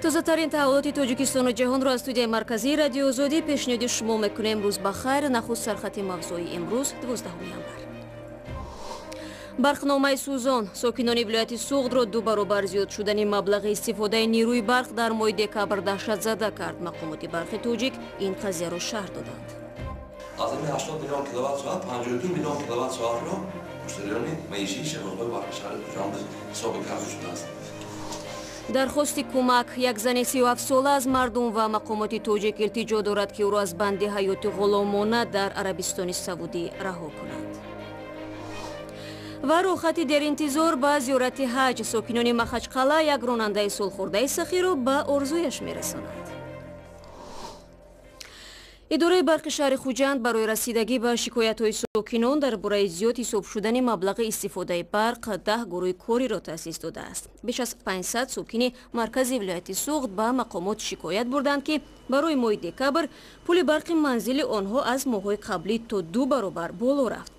Тозатарин таҳаввулоти Тоҷикистону ҷаҳонро аз студияи марказии Радиои Озодӣ пешниҳоди шумо мекунем. Рӯз ба хайр. Нахуст сархати мавзӯи имрӯз, 12 январ. Барқномаи сӯзон. Сокинони вилояти Суғдро ду баробар зиёд шудани маблағи истифодаи нерӯи барқ дар моҳи декабр даҳшатзада кард. Мақомоти барқи тоҷик ин қазияро шарҳ доданд. Аз ин 80 миллион киловатт соат 52 миллион киловатт соатро муштариёни маишии шабакаҳои барқи шаҳри Хуҷанд ҳисоби карда шудааст. Дархости кӯмак. Як зани 37-сола аз мардум ва мақомоти тоҷик илтиҷо дорад, ки ӯро аз банди ҳаёти ғуломона дар Арабистони Саудӣ раҳо кунанд. Ва рӯхати деринтизор ба зиёрати ҳаҷ. Сокинони Махачқала як ронандаи солхӯрдаи сахиро ба орзуяш мерасонанд. Идораи барқи шаҳри Хуҷанд барои расидагӣ ба шикоятҳои сокинон дар бораи зиёд ҳисоб шудани маблағи истифодаи барқ 10 гурӯҳи кориро таъсис додааст. Беш аз 500 сокини маркази вилояти Суғд ба мақомот шикоят бурданд, ки барои моҳи декабр пули барқи манзили онҳо аз моҳҳои қаблӣ то 2 баробар боло рафт.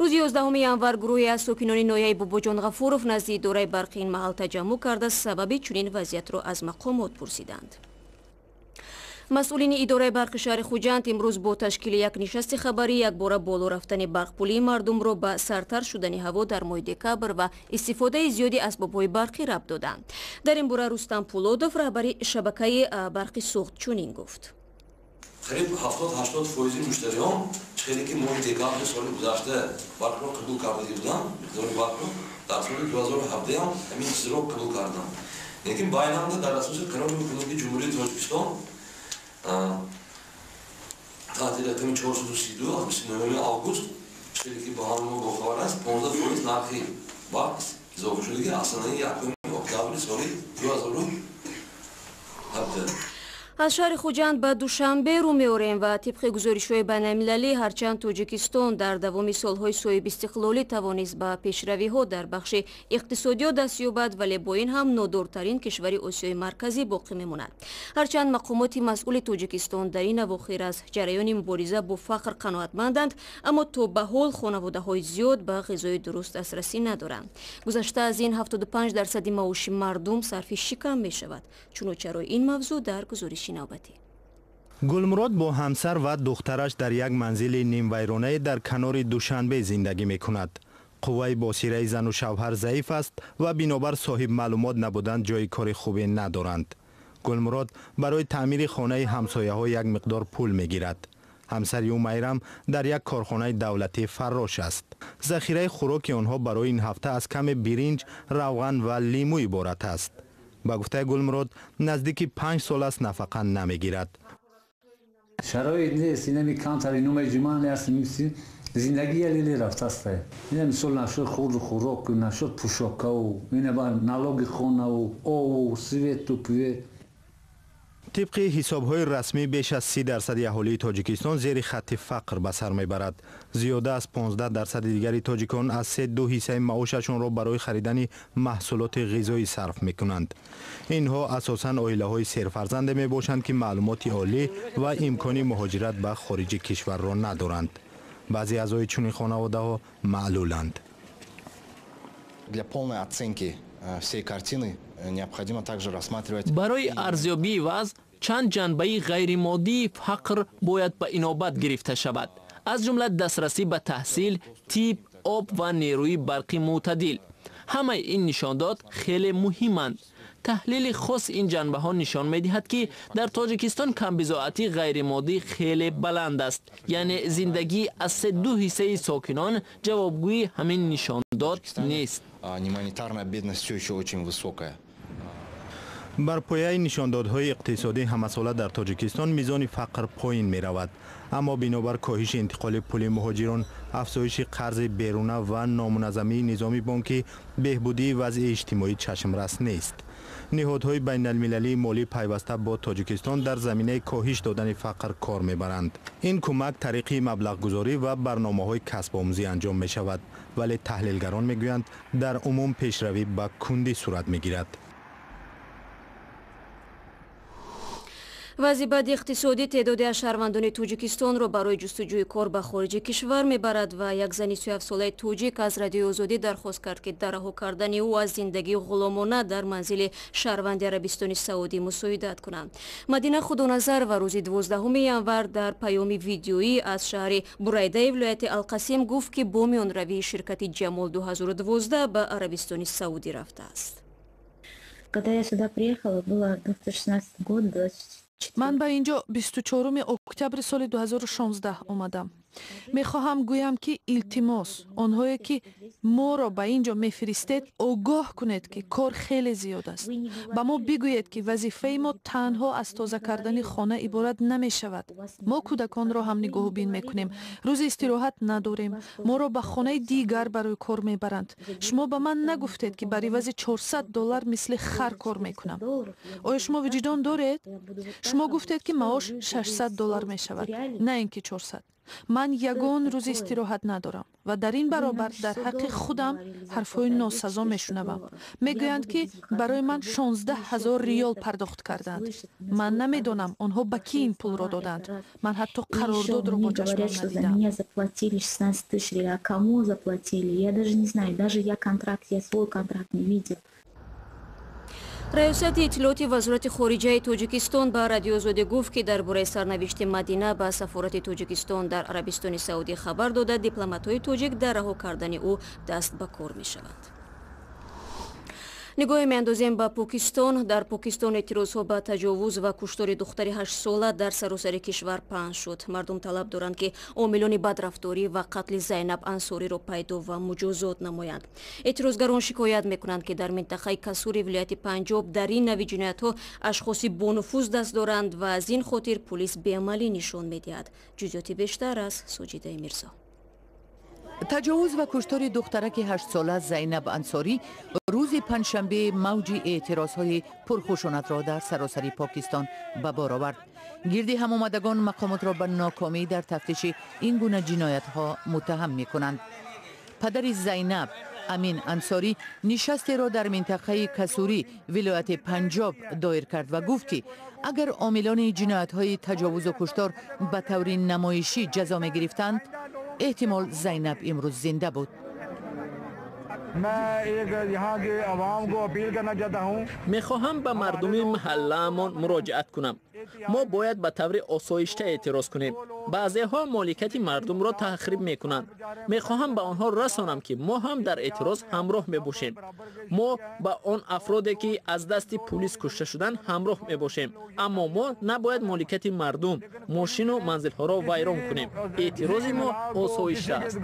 Рӯзи 11 январ гурӯҳе аз сокинони ноҳияи Бобоҷон Ғафуров назди идораи барқи ин маҳал таҷаммӯъ карда, сабаби чунин вазъиятро аз мақомот пурсиданд. Масъулини идораи барқи шаҳри Хуҷанд имрӯз бо ташкили як нишасти хабарӣ якбора боло рафтани барқпулии мардумро ба сартар шудани ҳаво дар моҳи декабр ва истифодаи зиёди асбобҳои барқӣ рабт доданд. Дар ин бора Рустам Пулодов, раҳбари шабакаи барқи Суғд, чунин гуфт. Қариб 70-80 фоизи муштариён хеле ки моҳи декабри соли гузашта барқро қабул карда буданд, миқдори барқро дар соли 2017 ҳам ҳамин чизро қабул карданд. Лекин байнанда дар асоси қарори ҳукумати Ҷумҳурии Тоҷикистон таҳти рақами 432 аз 29 август, хеле ки ба ҳама мо бохабар аст, 15% нархи барқ изофа шудагӣ аз санаи 1 октябри соли 2017. Аз шаҳри Хуҷанд ба Душанбе рӯ меорем ва тибқи гузоришҳои байналмилалӣ, ҳарчанд Тоҷикистон дар давоми солҳои соҳибистиқлолӣ тавонист ба пешравиҳо дар бахши иқтисодиёт даст ёбад, вале бо ин ҳам нодортарин кишвари Осиёи Марказӣ боқӣ мемонад. Ҳарчанд мақомоти масъули Тоҷикистон дар ин авохир аз ҷараёни мубориза бо фақр қаноатманданд, аммо то ба ҳол хонаводаҳои зиёд ба ғизои дуруст дастрасӣ надоранд. Гузашта аз ин, 75% маоши мардум сарфи шикам мешавад. Чуну чарои ин мавзӯъ дар гузориши навбатӣ. Гулмурод бо ҳамсар ва духтараш дар як манзили нимвайронае дар канори Душанбе зиндагӣ мекунад. Қувваи босираи зану шавҳар заиф аст ва бинобар соҳиб маълумот набуданд ҷои кори хубе надоранд. Гулмурод барои таъмири хонаи ҳамсояҳо як миқдор пул мегирад. Ҳамсари ӯ Майрам дар як корхонаи давлатӣ фаррош аст. Захираи хӯроки онҳо барои ин ҳафта аз каме биринҷ, равған ва лимӯ иборат аст. Ба гуфтаи Гулмурод, наздики 5 сол аст нафақа намегирад. Шароит нест, инами камтари нумеҷуман аст, зиндагӣ ялеле рафтааст. Ина мисол нашуд хурду хӯрок, нашуд пӯшокаву, ина ба налоги хонаву, ову, свету, пвет. Тибқи ҳисобҳои расмӣ, беш аз 30% аҳолии Тоҷикистон зери хатти фақр ба сар мебарад. Зиёда аз 15% дигари тоҷикон аз 3-2 ҳиссаи маошашонро барои харидани маҳсулоти ғизоӣ сарф мекунанд. Инҳо асосан оилаҳои серфарзанде мебошанд, ки маълумоти олӣ ва имкони муҳоҷират ба хориҷи кишварро надоранд. Баъзе аъзои чунин хонаводаҳо маълуланд. Для полной оценки всей картины необходимо также рассматривать. Барои арзёбии вазъ чанд ҷанбаи ғайримоддии фақр бояд ба инобат гирифта шавад, аз ҷумла дастрасӣ ба таҳсил, тиб, об ва нерӯи барқи мӯътадил. Ҳамаи ин нишондод хеле муҳиманд. Таҳлили хос ин ҷанбаҳо нишон медиҳад, ки дар Тоҷикистон камбизоатии ғайримоддӣ хеле баланд аст, яъне зиндагӣ аз 3-2 ҳиссаи сокинон ҷавобгӯи ҳамин нишондод нест. Немонетарная бедность все еще очень высокая. Бар пояи нишондодҳои иқтисодӣ ҳамасола дар Тоҷикистон мизони фақр поин меравад, аммо бинобар коҳиши интиқоли пули муҳоҷирон, афзоиши қарзи беруна ва номуназзамии низоми бонкӣ, беҳбудии вазъи иҷтимоӣ чашмрас нест. Ниҳодҳои байналмилалии молӣ пайваста бо Тоҷикистон дар заминаи коҳиш додани фақр кор мебаранд. Ин кӯмак тариқи маблағгузорӣ ва барномаҳои касбомӯзӣ анҷом мешавад, вале таҳлилгарон мегӯянд, дар умум пешравӣ ба кундӣ сурат мегирад. Вазъи бади иқтисодӣ теъдоди аз шаҳрвандони Тоҷикистонро барои ҷустуҷӯи кор ба хориҷи кишвар мебарад ва як зани 37-солаи тоҷик аз Радиои Озодӣ дархост кард, ки дар раҳо кардани ӯ аз зиндагии ғуломона дар манзили шаҳрванди Арабистони Саудӣ мусоидат кунанд. Мадина Худоназарова рӯзи 12 январ дар паёми видеоӣ аз шаҳри Бурайдаи вилояти Алқасим гуфт, ки бо миёнравии ширкати Ҷамол 2012 ба Арабистони Саудӣ рафтааст. Когда я сюда приехала, было 2016 год, 24. Ман ба ин ҷо 24 октябри соли 2016 омадам. Мехоҳам гӯям, ки илтимос, онҳое ки моро ба ин ҷо мефиристед, огоҳ кунед, ки кор хеле зиёд аст. Ба мо бигӯед, ки вазифаи мо танҳо аз тоза кардани хона иборат намешавад. Мо кӯдаконро ҳам нигоҳубин мекунем, рӯзи истироҳат надорем, моро ба хонаи дигар барои кор мебаранд. Шумо ба ман нагуфтед, ки бар ивази 400 доллар мисли хар кор мекунам. Оё шумо виҷдон доред? Шумо гуфтед, ки маош 600 доллар мешавад, на ин ки 400. Ман ягон рӯзи истироҳат надорам ва дар ин баробар дар ҳаққи худам ҳарфҳои носазо мешунавам. Мегӯянд, ки барои ман 16 ҳазор риёл пардохт карданд. Ман намедонам, онҳо ба кӣ ин пулро доданд. Ман ҳатто қарордодро бо чашмам надидам. Меня заплатили 16 тысяч, а кому заплатили, я даже не знаю, даже я контракт, я свой контракт не видел. Раёсати иттилооти Вазорати хориҷаи Тоҷикистон ба Радиои Озодӣ гуфт, ки дар бораи сарнавишти Мадина ба сафорати Тоҷикистон дар Арабистони Саудӣ хабар дода, дипломатҳои тоҷик дар раҳо кардани ӯ даст ба кор мешаванд. Нигоҳе меандозем ба Покистон. Дар Покистон эътирозҳо ба таҷовуз ва куштори духтари 8-сола дар саросари кишвар паҳн шуд. Мардум талаб доранд, ки омилони бадрафторӣ ва қатли Зайнаб Ансориро пайдо ва муҷозот намоянд. Эътирозгарон шикоят мекунанд, ки дар минтақаи Касури вилояти Панҷоб дар ин нави ҷиноятҳо ашхоси бонуфуз даст доранд ва аз ин хотир пулис беамалӣ нишон медиҳад. Ҷузъиёти бештар аз Соҷидаи Мирзо. Таҷовуз ва куштори духтараки 8-сола Зайнаб Ансорӣ рӯзи панҷшанбе мавҷи эътирозҳои пурхушунатро дар саросари Покистон ба бор овард. Гирди ҳамомадагон мақомотро ба нокомӣ дар тафтиши ин гуна ҷиноятҳо муттаҳам мекунанд. Падари Зайнаб, Амин Ансорӣ, нишастеро дар минтақаи Касурӣ вилояти Панҷоб доир кард ва гуфт, ки агар омилони ҷиноятҳои таҷовузу куштор ба таври намоишӣ ҷазо мегирифтанд, эҳтимол Зайнаб имрӯз зинда буд. Мехоҳам ба мардуми маҳаллаамон муроҷиат кунам. Мо бояд ба таври осоишта эътироз кунем. Баъзеҳо моликияти мардумро тахриб мекунанд. Мехоҳам ба онҳо расонам, ки мо ҳам дар эътироз ҳамроҳ мебошем. Мо ба он афроде, ки аз дасти пулис кушта шуданд, ҳамроҳ мебошем, аммо мо набояд моликияти мардум, мошину манзилҳоро вайрон кунем. Эътирози мо осоишта аст.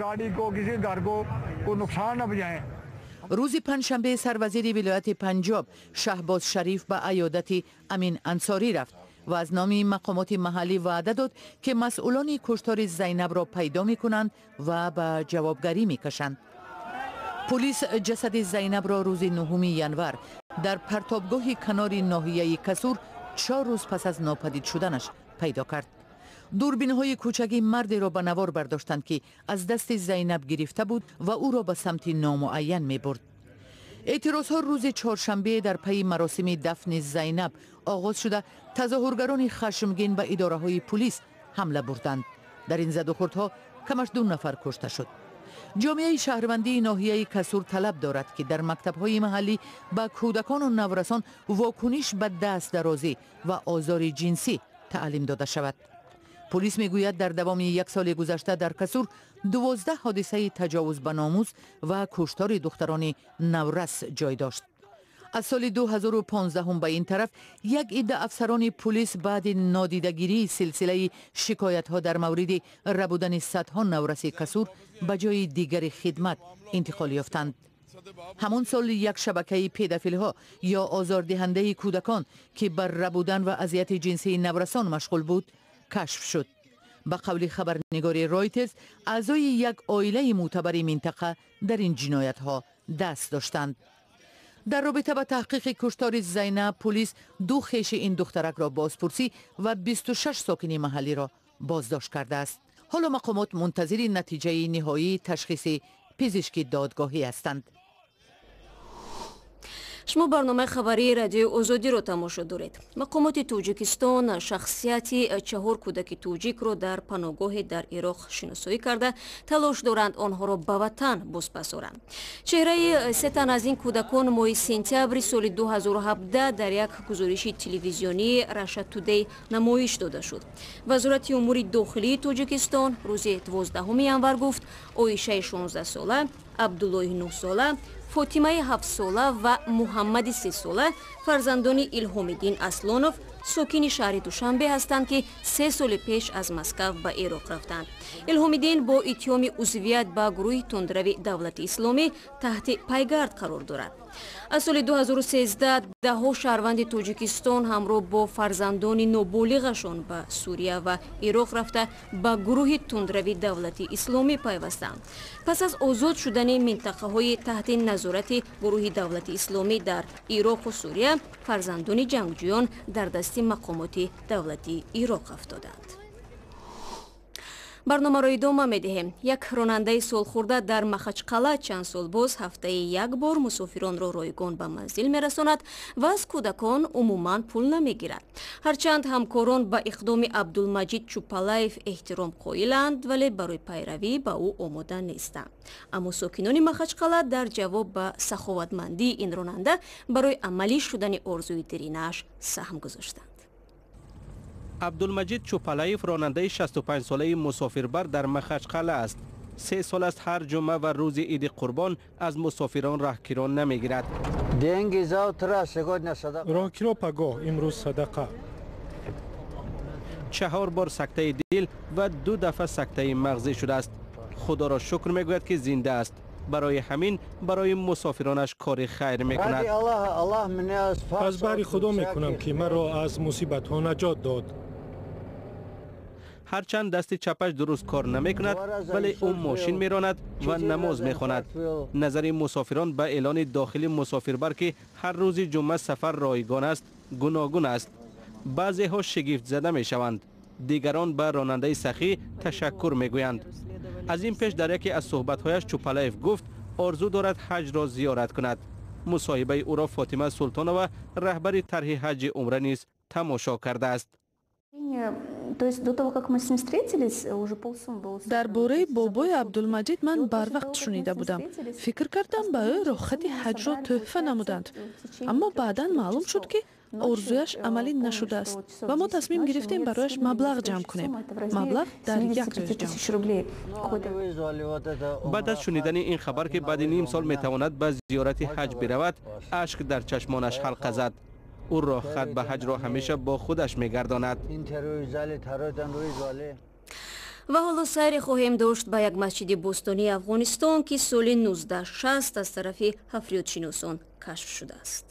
Рӯзи панҷшанбе сарвазири вилояти Панҷоб Шаҳбоз Шариф ба аёдати Амин Ансорӣ рафт ва аз номи мақомоти маҳаллӣ ваъда дод, ки масъулони куштори Зайнабро пайдо мекунанд ва ба ҷавобгарӣ мекашанд. Пулис ҷасади Зайнабро рӯзи 9 январ дар партобгоҳи канори ноҳияи Касур 4 рӯз пас аз нопадид шуданаш пайдо кард. Дурбинҳои кӯчагӣ мардеро ба навор бардоштанд, ки аз дасти Зайнаб гирифта буд ва ӯро ба самти номуайян мебурд. Эътирозҳо рӯзи чоршанбе дар пайи маросими дафни Зайнаб оғоз шуда, тазоҳургарони хашмгин ба идораҳои пулис ҳамла бурданд. Дар ин задухӯрдҳо камаш ду нафар кушта шуд. Ҷомеаи шаҳрвандии ноҳияи Касур талаб дорад, ки дар мактабҳои маҳаллӣ ба кӯдакону наврасон вокуниш ба дастдарозӣ ва озори ҷинсӣ таълим дода шавад. Пулис мегӯяд, дар давоми як соли гузашта дар Касур 12 ҳодисаи таҷовуз ба номус ва куштори духтарони наврас ҷой дошт. Аз соли 2015 ба ин тараф як идда афсарони пулис баъди нодидагирии силсилаи шикоятҳо дар мавриди рабудани садҳо навраси Касур ба ҷои дигари хидмат интиқол ёфтанд. Ҳамон сол як шабакаи педофилҳо ё озордиҳандаи кӯдакон, ки бар рабудан ва азияти ҷинсии наврасон машғул буд, кашф шуд. Ба қавли хабарнигори Ройтерс, аъзои як оилаи мӯътабари минтақа дар ин ҷиноятҳо даст доштанд. Дар робита ба таҳқиқи куштори Зайнаб пулис ду хеши ин духтаракро бозпурсӣ ва 26 сокини маҳаллиро боздошт кардааст. Ҳоло мақомот мунтазири натиҷаи ниҳоии ташхиси пизишки додгоҳӣ ҳастанд. Шумо барномаи хабарии Радиои Озодиро тамошо доред. Мақомоти Тоҷикистон шахсияти 4 кӯдаки тоҷикро дар паноҳгоҳе дар Ироқ шиносоӣ карда, талош доранд онҳоро ба ватан бозпасоранд. Чеҳраи се тан аз ин кӯдакон моҳи сентябри соли 2017 дар як гузориши телевизионии Раша Тудей намоиш дода шуд. Вазорати умури дохилии Тоҷикистон рӯзи 12 январ гуфт, Оишаи 16-сола, Абдуллоҳи 9-сола, Фотимаи 7-сола ва Муҳаммади 3-сола фарзандони Илҳомиддин Аслонов, сокини шаҳри Душанбе ҳастанд, ки 3 соли пеш аз Москав ба Ироқ рафтанд. Илҳомиддин бо иттиҳоми узвият ба гурӯҳи тундрави Давлати Исломӣ таҳти пайгард қарор дорад. Аз соли 2013 даҳҳо шаҳрванди Тоҷикистон ҳамроҳ бо фарзандони ноболиғашон ба Сурия ва Ироқ рафта, ба гурӯҳи тундрави Давлати Исломӣ пайвастанд. Пас аз озод шудани минтақаҳои таҳти назорати гурӯҳи Давлати Исломӣ дар Ироқу Сурия, фарзандони ҷангҷӯён дар дасти мақомоти давлати Ироқ афтоданд. Барномаро идома медиҳем. Як ронандаи солхӯрда дар Махачқала чанд сол боз ҳафтаи як бор мусофиронро ройгон ба манзил мерасонад ва аз кӯдакон умуман пул намегирад. Ҳарчанд ҳамкорон ба иқдоми Абдулмаҷид Чупалаев эҳтиром қоиланд, вале барои пайравӣ ба ӯ омода нестанд. Аммо сокинони Махачқала дар ҷавоб ба саховатмандии ин ронанда барои амалӣ шудани орзуи диринаш саҳм гузоштанд. Абдулмаҷид Чупалаев ронандаи 65-солаи мусофирбар дар Махачқала аст. 3 сол аст ҳар ҷумъа ва рӯзи Иди Қурбон аз мусофирон роҳкиро намегирад. Роҳкиро пагоҳ, имрӯз садақа. 4 бор сактаи дил ва 2 дафъа сактаи мағзӣ шудааст. Худоро шукр мегӯяд, ки зинда аст. Барои ҳамин барои мусофиронаш кори хайр мекунад. Аз баҳри Худо мекунам, ки маро аз мусибатҳо наҷот дод. Ҳарчанд дасти чапаш дуруст кор намекунад, вале ӯ мошин меронад ва намоз мехонад. Назари мусофирон ба эълони дохили мусофирбар, ки ҳар рӯзи ҷумъа сафар ройгон аст, гуногун аст. Баъзеҳо шигифтзада мешаванд, дигарон ба ронандаи сахӣ ташаккур мегӯянд. Аз ин пеш дар яке аз суҳбатҳояш Чупалаев гуфт, орзу дорад ҳаҷро зиёрат кунад. Мусоҳибаи ӯро Фотима Султонова, раҳбари тарҳи ҳаҷи умра, низ тамошо кардааст. Дар бораи бобои Абдулмаҷид ман барвақт шунида будам. Фикр кардам, ба ӯ роҳхати ҳаҷро тӯҳфа намуданд. Аммо баъдан маълум шуд, ки орзуяш амалӣ нашудааст ва мо тасмим гирифтем барояш маблағ ҷамъ кунем. Маблағ дар як рӯз ҷамъ шуд. Баъд аз шунидани ин хабар, ки баъди ним сол метавонад ба зиёрати ҳаҷ биравад, ашк дар чашмонаш ҳалқа зад. Ӯ роҳхат ба ҳаҷро ҳамеша бо худаш мегардонад. Ва ҳоло сайре хоҳем дошт ба як масҷиди бостонии Афғонистон, ки соли 1960 аз тарафи ҳафриётшиносон кашф шудааст.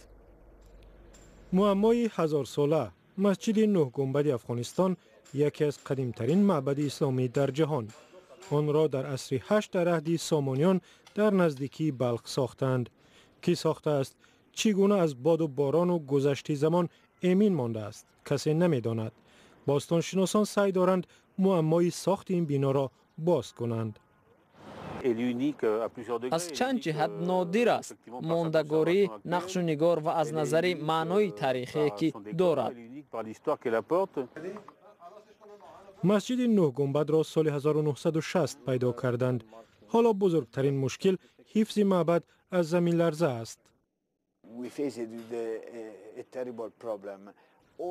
Муаммои ҳазорсола. Масҷиди Нӯҳгунбади Афғонистон яке аз қадимтарин маъбади исломӣ дар ҷаҳон. Онро дар асри 8 дар аҳди Сомониён дар наздикии Балх сохтаанд. Кӣ сохтааст, чӣ гуна аз боду борону гузашти замон эмин мондааст, касе намедонад. Бостоншиносон саъй доранд муаммои сохти ин биноро боз кунанд. Аз чанд ҷиҳат нодир аст: мондагорӣ, нақшу нигор ва аз назари маънои таърихие, ки дорад. Масҷиди Нӯҳгунбадро соли 1960 пайдо карданд. Ҳоло бузургтарин мушкил ҳифзи маъбад аз заминларза аст.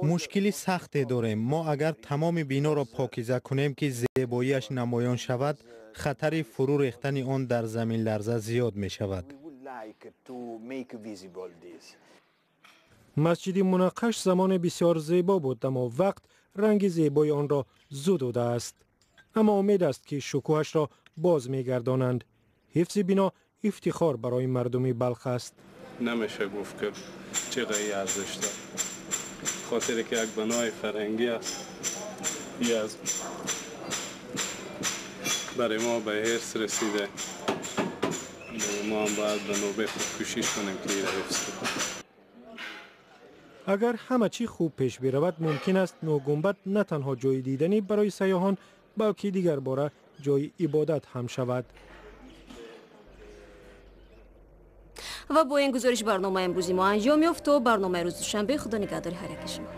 Мушкили сахте дорем. Мо агар тамоми биноро покиза кунем, ки зебоиаш намоён шавад, хатари фурӯ рехтани он дар заминларза зиёд мешавад. Масҷиди мунаққаш замоне бисёр зебо буд, аммо вақт ранги зебои онро зудудааст. Аммо умед аст, ки шукӯҳашро боз мегардонанд. Ҳифзи бино ифтихор барои мардуми Балх аст. Намеша гуфт, ки чӣ арзиш дорад, хотире ки як бинои фарҳангӣ аст, и аз барои мо ба ҳирс расида. Мо ҳам бояд ба навбаи худ кӯшиш кунем, ки инро ҳифз кунем. Агар ҳама чӣ хуб пеш биравад, мумкин аст Нӯҳгунбад на танҳо ҷои диданӣ барои сайёҳон, балки дигар бора ҷои ибодат ҳам шавад. Ва бо ин гузориш барномаи имрӯзи мо анҷом ёфт. То барномаи рӯзи душанбе, худо нигаҳдори ҳар яки шумо.